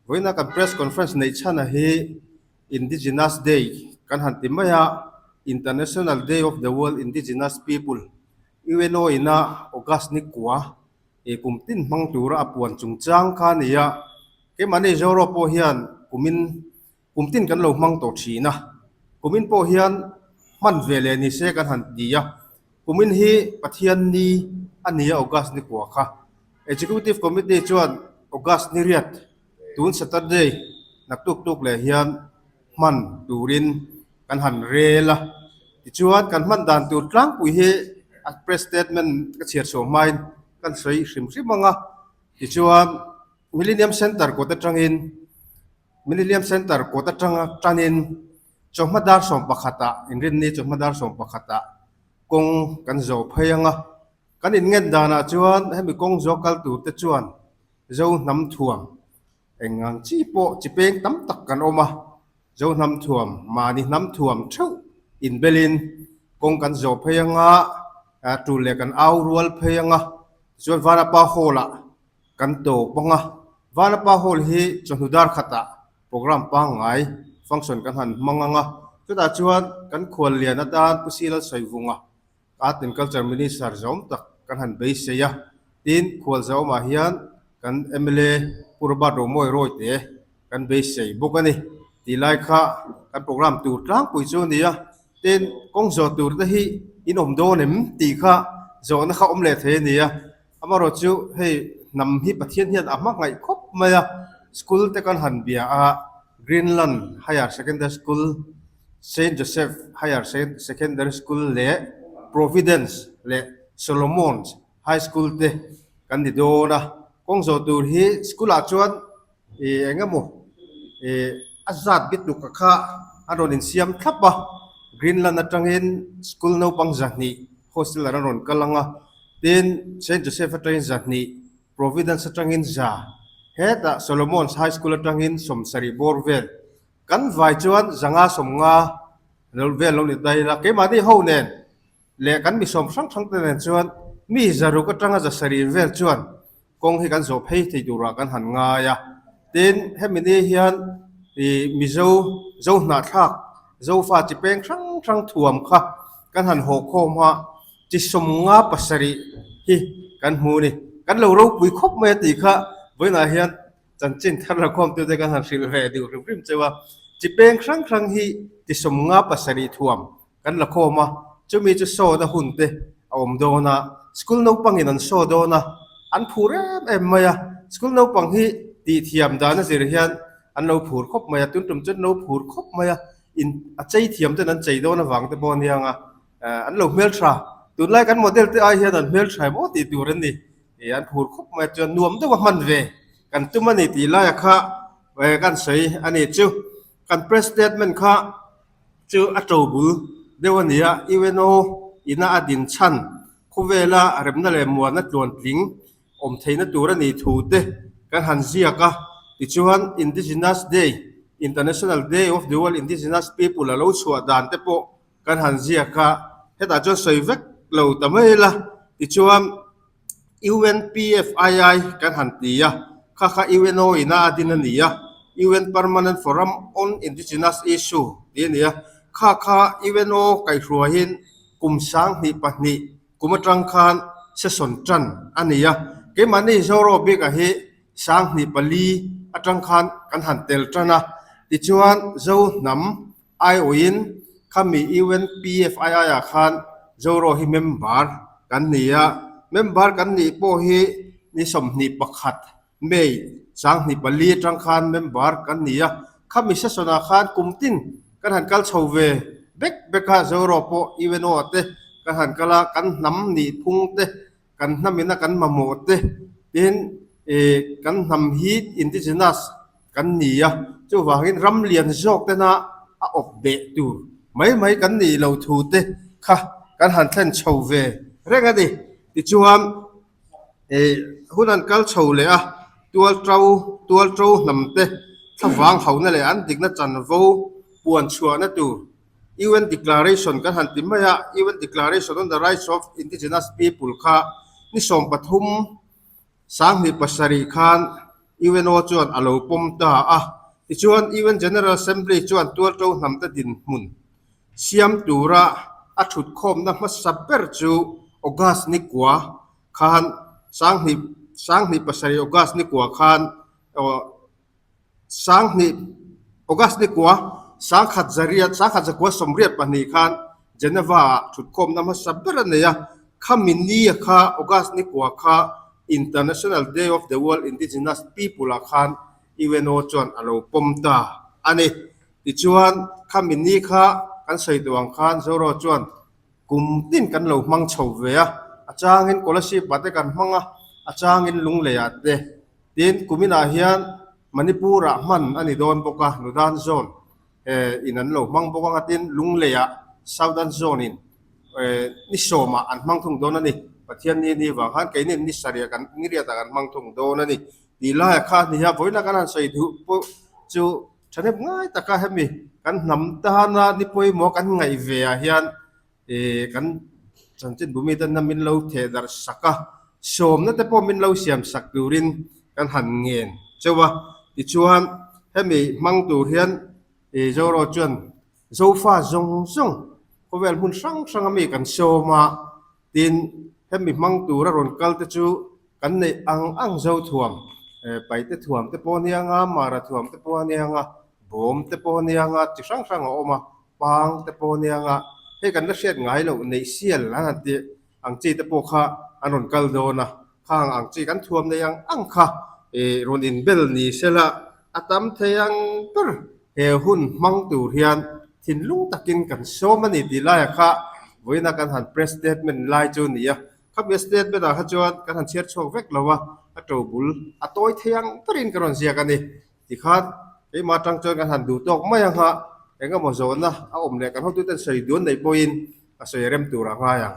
Vawiina kan press conference neih chhana hi Indigenous Day kan han ti mai a, International Day of the World Indigenous People, UNO ina August ni kua ih kum tin hmang tura a puan chungchang kha a ni a. Keimahni Zoro pawh hian kumin kum tin kan lo hmang tawh thin a, kumin pawh hian hman ve leh ni se kan han ti a. Kumin hi Pathian ni a ni a August ni kua kha. Executive Committee chuan August ni riat tun Saturday naktuk tuk leh hian hman turin kan han rel a. Tichuan kan hman dan tur tlangpui hi a press statement ka chhiar chhuah hmain kan sawi hrim hrim ang a. Tichuan Millennium Centre kawt atangin Millennium Centre kawt atanga tanin chawhma dar 11ah inrinni chawhma dar 11ah kawng kan zawh phei ang a. Kan inngen danah chuan hemi kawng zawh kal tur te chuan Zo hnam thuam eng ang chi pawh chi peng tam tak kan awm a, Zo hnam thuam mahni hnam thuam theuh inbelin kawng kan zawh phei ang a, tul leh kan au rual phei ang a, tichuan Vanapa Hall ah kan tawp ang a, Vanapa Hall hi chawhnu dar khatah program pangngai function kan han hmang ang a, chutah chuan kan khual lian atan Pu Silal Sawivunga Art and Culture Minister zawm tak kan han beisei a, tin khual zawmah hian kan mla Pu Robert Romawi Rawite kan beisei bawk a ni tih lai kha kan program tur tlangpui chu a ni a, tin kawng zawh tur te hi in awm dawn em tih kha zawhna kha awm leh thei a ni a, amaherawh chu hei hnam hi Pathian hian a hma ngaih khawp mai a, school te kan han bia a Greenland Higher Secondary School Saint Joseph Higher Secondary School leh Providence leh Solomon's High School te kan ni dawn a. Kawng zawh tur hi school ah chuan ih eng emaw ih a zat bik tuk a kha a rawn insiam thlap a. Greenland atangin school naupang 200 hostel ah an rawn kal ang a. Tin, Saint Joseph atangin 200, Providence atangin 100, hetah Solomon's High School atangin 70 bawr vel Kan vai chuan 150 lo vel lo ni ta ila, keimahni ho nen leh kan misawm hrang hrang te nen chuan mi 600 atanga 700 vel chuan kawng hi kan zawh phei thei turah kan han ngai a. Tin, hemi ni hian ih Mizo, Zo hnahthlak, Zofa chi peng hrang hrang thuam kha kan han haw khawm a, chi 57 hi kan hmu a ni. Kan lo ropui khawp mai a tih kha vawiinah hian Chanchin thar la khawmtute kan han hrilh ve deuh hrim hrim cheu a, chi peng hrang hrang hi ti 57 thuam kan la khawm a, chumi chu sawna hun te a awm dawn a, school naupangin an saw dawn a, an phur em em mai a, school naupang hi tih thiam dan a zir hian an lo phur khawp mai a, tun tum chu an lo phur khawp mai a, in a chei thiam ten an chei dawn avang te pawh a nia ang a, an lo hmeltha, tunlai kan model te ai hian an hmeltha em aw tih tur an ni. Ih an phur khawp mai chuan nuam deuh a hman ve kan tum a ni tih laia kha kan sawi a ni chu. Kan press statement kha chu a to bul deuh a ni a, UNO ina a din chhan khawvela remna leh muanna tluantling awm theihna tur a nih thu te kan han ziak a. Tichuan Indigenous Day, International Day of the World Indigenous People a lo chhuah dan te pawh kan han ziak a, hetah chuan sawi vek lo ta mai ila tichuan UNPFII kan han ti a, kha kha UNO ina a din a ni a, UN Permanent Forum on Indigenous Issue tih a ni a, kha kha UNO kaihhruaiin kum 2002 kum atang khan session tan a ni a, keimahni Zoro bikah hi 2004 atang khan kan han tel tan a, tichuan Zo hnam Aiawhin khami UNPFII ah khan Zoro hi member kan ni a, member kan nih pawh hi ni 21 May 2004 atang khan member kan ni a, khami session ah khan kum tin kan han kal chho ve bek bek a, Zoro pawh UNO ah te kan han kal a, kan hnam nih phung te kan hnamina kan mamawh te tin ih kan hnam hi indigenous kan ni a, chuvangin ram lian zawk tena a awp beh tur mai mai kan nih lo thu te kha kan han thlen chho ve reng a ni. Tichuan ih hun an kal chho leh a, tual to tual to hnam te thlavang hauhna leh an dikna chanvo puan chhuahna tur UN Declaration kan han ti mai a, UN Declaration on the Rights of Indigenous People kha ni 13 2007 khan. UNO chuan a lo pawm ta a. Tichuan, UN General Assembly chuan tualto hnamte dinhmun siam tura a thutkhawmna hmasa ber chu August ni kua khan sanghnih sanghnih pasarih August ni kua khan Sanghnih, August ni kua, sangkhat zariat, sangkhat zakua 82 khan Geneva-ah thutkhawmna hmasa ber a nei a, khami nia kha August ni kua kha International Day of the World Indigenous People-ah khan UNO chuan a lo pawm ta a ni. Tichuan, khami ni kha kan sawi tawh ang khan Zoro chuan kum tin kan lo hmang chho ve a, a changin Kolasib-ah te kan hmang a, a changin Lungleiah te. Tin, kuminah hian Manipur-ah hman a ni dawn bawk a, Nudan Zone in an lo hmang bawk ang a, tin Lungleiah Southern Zone in ni sawmah an hmang thung dawn a ni. Pathian ni ni vang khan keini ni sarih kan ni riatah kan hmang thung dawn a ni. Tih laiah kha a ni a, vawiina kan han sawi duh pawh chu thahnem ngai taka hemi kan hnam tana ni pawimawh kan ngaih ve ah hian Ih kan chanchin bumi ten na min lo theh darh sak a, sawmna te pawh min lo siam sak turin kan han ngen chauh a. Tichuan hemi hmang tur hian ih Zoro chuan Zofa zawng zawng khawvel hmun hrang hrang ami kan sawm a, tin hemi hmang tura rawn kal te chu kan neih ang ang zo thuam paite thuam te pawh a nia nga, mara thuam te pawh a nia nga, bawm te pawh a nia nga chi hrang hrang a awm a. Pang te pawh ania nga, hei kan la hriat ngai loh neih sial an han tih ang chi te pawh kha an rawn kal dawn a, khang ang chi kan thuam nei ang ang kha ih rawn inbel ni sela a tam thei ang ber he hun hmang tur hian thinlung takin kan sawm a ni tih laiah kha vawiina kan han press statement lai chu a ni a, khami statement ah kha chuan kan han chhiar chhuak vek lo a, a to bul a tawi thei ang berin ka rawn ziak a ni. Tikhan keimah atang chuan kan han duh tawk mai ang a, eng emaw zawhna a awm leh kan hotuten sawi duan neih pawhin a sawi rem tur a ngai ang.